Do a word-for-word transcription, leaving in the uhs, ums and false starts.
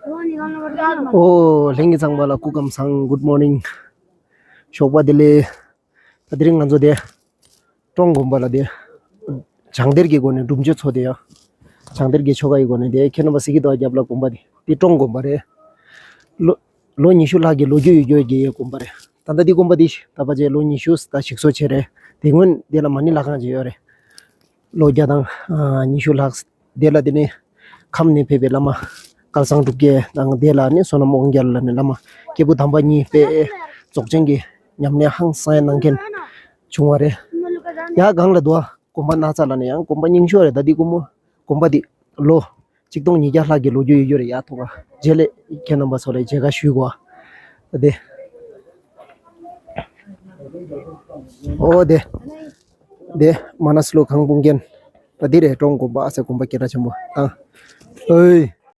ཨོ་ལྷན་རྒྱས་ཚང་མ་ལ་སྐུ་ཁམས་བཟང་། Good morning. ཞོགས་པ་བདེ་ལེགས། ད་དེ་རིང་ང་ཚོ་དེ་ཀྲོང་དགོན་པ་ལ་དེ་བྱང་གཏེར་གྱི་སྒོ་ནས་སྒྲུབ་མཆོད་ཚོགས་དེ་ཡ། བྱང་གཏེར་གྱི་ཆོ་ག་ཡི་སྒོ་ནས་དེ་ཁྱེད་རྣམ་པ་གཟིགས་ཀྱི་འདུག་རྒྱབ་ལ་དགོན་པ་དེ་དེ་ཀྲོང་དགོན་པ་རེད། ལོ་ལོ་ཉི་ཤུ་ལྷག་གི་ལོ་རྒྱུས་ཡོད་རྒྱུ་ཡི་དགོན་པ་རེད། ད་ལྟ་དེ་དགོན་པ་དེ་ད་ཕལ་ཆེར་ལོ་ཉི་ཤུ་ད་ཞིག་གསོ་བྱས་རེད། དེ་སྔོན་དེ་ལ་མ་ཎི་ལྷ་ཁང་ཅིག་ཡོད་རེད། ལོ་བརྒྱ་དང་ཨ་ཉི་ཤུ་ལྷག་དེ་ལ་དེ་ནས་ཁམས་ནས་ཕེབས་པའི་བླ་མ་བསྐལ་བཟང་གྲུབ་རྒྱལ་དང་དེ་ལ་ནི་བསོད་ནམས་དབང་རྒྱལ་ལ་ནི་བླ་མ་སྐྱེས་བུ་དམ་པ་གཉིས་དཔེ་རྫོགས་ཆེན་གྱི་ཉམས་ལེན་ཧང་སང་གནང་མཁན་བྱུང་བ་རེད། ཡ་སྒང་ལ་འདུག་ཨ། དགོན་པ་ན་ཚ་ལ་ནི་ཡང་དགོན་པ་རྙིང་ཤོས་རེད། ད་འདི་དགོན་པ་དགོན་པ་འདི་ལོ་ཆིག་སྟོང་ཉིས་བརྒྱ་ལྷག་གི་ལོ་རྒྱུས་ཡོད་རྒྱུ་རེད། ཡ་ཐུག་ག་རྗེས་ལས་ཁྱེད་རྣམ་པ་ཚོ་ལ་མཇལ་ཁ་ཞུ་དགོས་ཨ། ད་དེ་ཨོ་དེ་དེ་མ་ན་སི་ལོ་གང་སྤུངས་མཁན་ད་འདི་རེད། ཀྲོང་དགོན་པ་ཨ་སེ་དགོན་པ་སྐད་གྲགས་ཆེན་པོ་དང་། ཨོའི།